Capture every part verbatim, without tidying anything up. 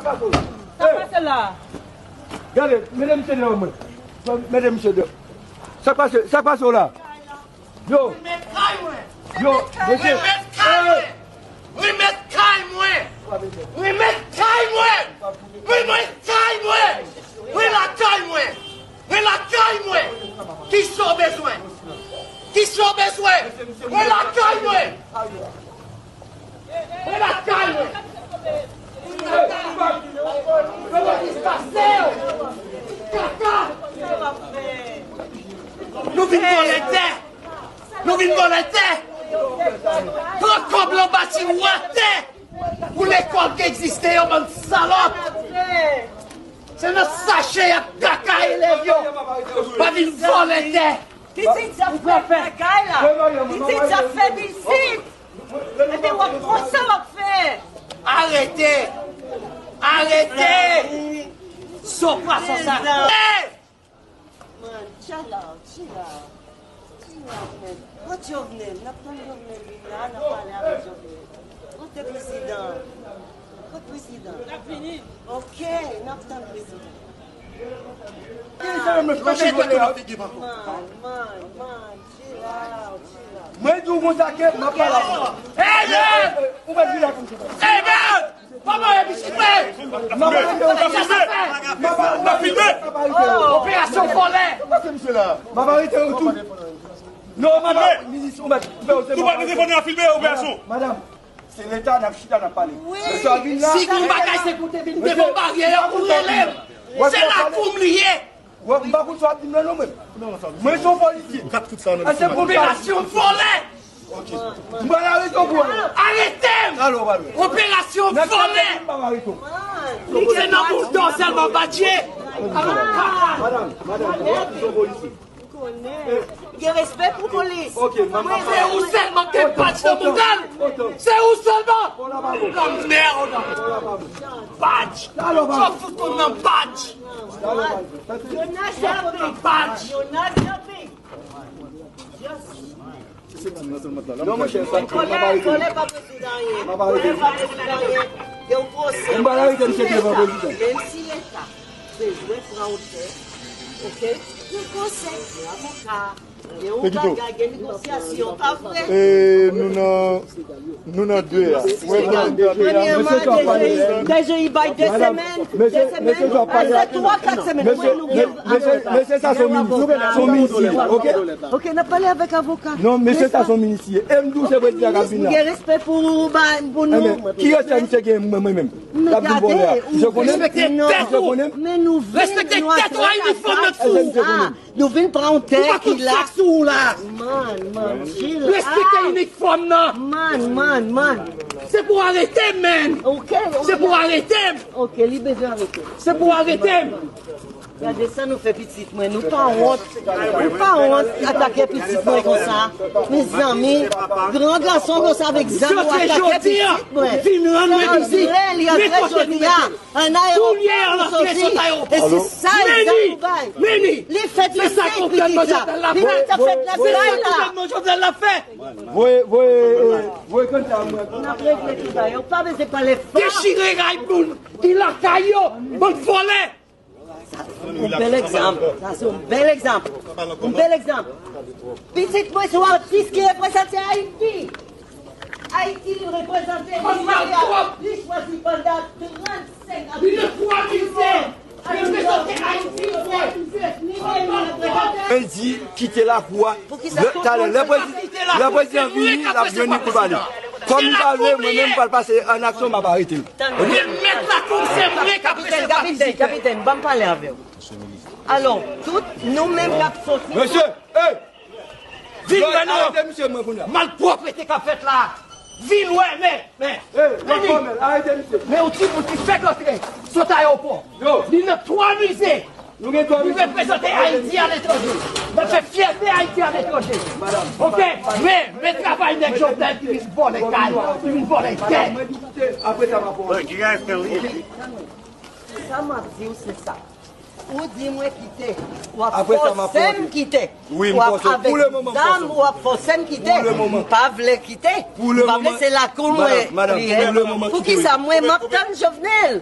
Sa k pase la? Gade, mete misye deyò mwen. Mete misye deyò. Sa k pase, sa k pase w la? Yo. Remèt kay mwen. Yo, mesye. Remèt kay mwen. Remèt kay mwen. Remèt kay mwen. Remèt kay mwen. Remèt kay mwen. Mwen lakay mwen. Kisa w bezwen? Kisa w bezwen? Mwen lakay mwen. Mwen lakay mwen. Kaka. Nou vin vòlè tè. Nou vin vòlè tè. Pran kòb lan bati w atè. Pou lekòl ki egziste yo, bann salòp. Se nan sache y ap kaka elèv yo. Pa vin vòlè tè. Pitit sa fè kaka la. Pitit sa fè isit. Epi w ap konsa w ap fè. Arete. Arete. Son pwason sa. Man, chill out, chill out. Chill out, man. Kot Jovenel? N ap tann Jovenel vin la, n ap pale avèk Jovenel. Kote prezidan? Kot prezidan? L ap vini. Ok, n ap tann prezidan. Manje tèt ou nan figi m ankò. Man, man, man, chill out, chill out. Mwen di w konsa ke m ap pale avè w. Hey, man! Ou mèt vin la konsa. Hey, man! Papa, e pitit mwen! N ap filme! N ap filme! Operasyon vòlè! M ap arete yo tou. Non, madam, minis, ou mèt, ou mèt. Tou pa telefòn nan filme operasyon. Madam, se leta n ap chita, n ap pale. Wi. Mesye a vin la. Si gon bagay se kote vin devan baryè a pou rele m. Se lakou m li ye. Wè, m pa konn sa w ap di m nan non mwen. Mwen se yon polisye. Kat kout sa nan. Operasyon vòlè. Ok. M pral arete w pou wè. Arete m! Talè w pral wè. Operasyon vòlè. M pral arete w. Se nan boul dò sèlman, badje. Madam, madam, se yon polisye. Gen respè pou polis. Ok, madam. Se ou sèlman ki gen badj nan mouda l. Se ou sèlman. Lanmèd. Badj. Sa fout moun nan badj. Yo nan jardin. Yo nan jardin. Non, monchè, sa, m ap arete. Kòlè pa pou sou anyen. M ap arete. Kòlè pa pou sou anyen. Gen yon pwosè. M pa arete misye devan prezidan. Menm si leta bezwen pran otè, ok? Gen konsèy, gen avoka, gen yon bagay, gen negosyasyon, pa vre? E nou nan Nou nan de a. Premyèman, DGI bay de semèn, de semèn, apre twa, kat semèn. Mwen, nou gen. Mesye, sa se yon minis, se yon minis, ok? Ok, n ap pale avèk avoka. Non, mesye, sa se yon minis, e m di w se prezidan k ap vin la. Gen respè pou, ba, pou nou. Ki respè misye gen mwen, mwen menm? L ap vin vòlè a. Misye konnen? Misye konnen? Men nou vin, nou atake. Nou vin pran yon tè ki la. Ou pa konn sa k sou ou la. Man, man, chill out. Respekte inifòm nan. Man, man, man. Se pou arete m, man. Ok, ok. Se pou arete m. Ok, li bezwen arete. Se pou arete m. Gade sa nou fè pitit mwen. Nou pa wont. Nou pa wont atake pitit mwen konsa. Mezanmi, gran gason konsa avèk zam ou atake pitit mwen. Vin rann mwen vizit. Nenpòt kote. Kounye a l ap rete sot ayewopò. E se sa egzanp ou bay. Li fèt le senk pitit la. Pitit la fèt nan kay la. Voye, voye, voye kanta mwen. N ap regle tout bagay. Ou pa bezwen pale fò. Dechire kay moun ki lakay yo. Bann vòlè. Yon bèl egzanp. Sa se yon bèl egzanp. Yon bèl egzanp. Pitit mwen se yon atis ki reprezante Ayiti. Ayiti li reprezante, li chwazi pandan trannsenk ane. Li nan twa mize. Li reprezante Ayiti. Mwen di kite lakou a. Talè, lè prezidan vini, l ap jwenn li pou l pale. Kòm li pa vle, mwen menm m pral pase an aksyon, m ap arete l. Oke? Mèt lakou, se mwen k ap resevwa vizitè. Kapitèn, ban m pale avè w. Alò, tout nou menm k ap soti. Mesye, hey! Vin wè non. Arete misye mwen kounye a. Malpwòpte k ap fèt la. Vin wè, men, men. Hey, men yon ti bout ki fèk antre sot ayewopò. Li nan twa mize. Nou gen twa mize. Nou reprezante Ayiti aletranje. N ap fè fyète Ayiti aletranje. Oke? Men, men travay nèg Jovenel ki vin vòlè kay, ki vin vòlè tè. Madam, mwen di kite, apre sa m ap fè yon. Look, you guys can leave. Sa m ap di w, se sa. Ou di mwen kite. W ap fòse m kite. W ap avèk zam, w ap fòse m kite. M pa vle kite. M pa vle, se lakou mwen li ye. Poukisa mwen m ap tann Jovenel?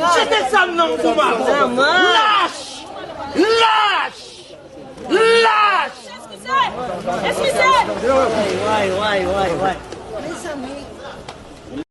Jete zam nan pou m avè w. Lach! Lach! Lach! Eskize! Eskize! Way, way, way, way. Mezanmi,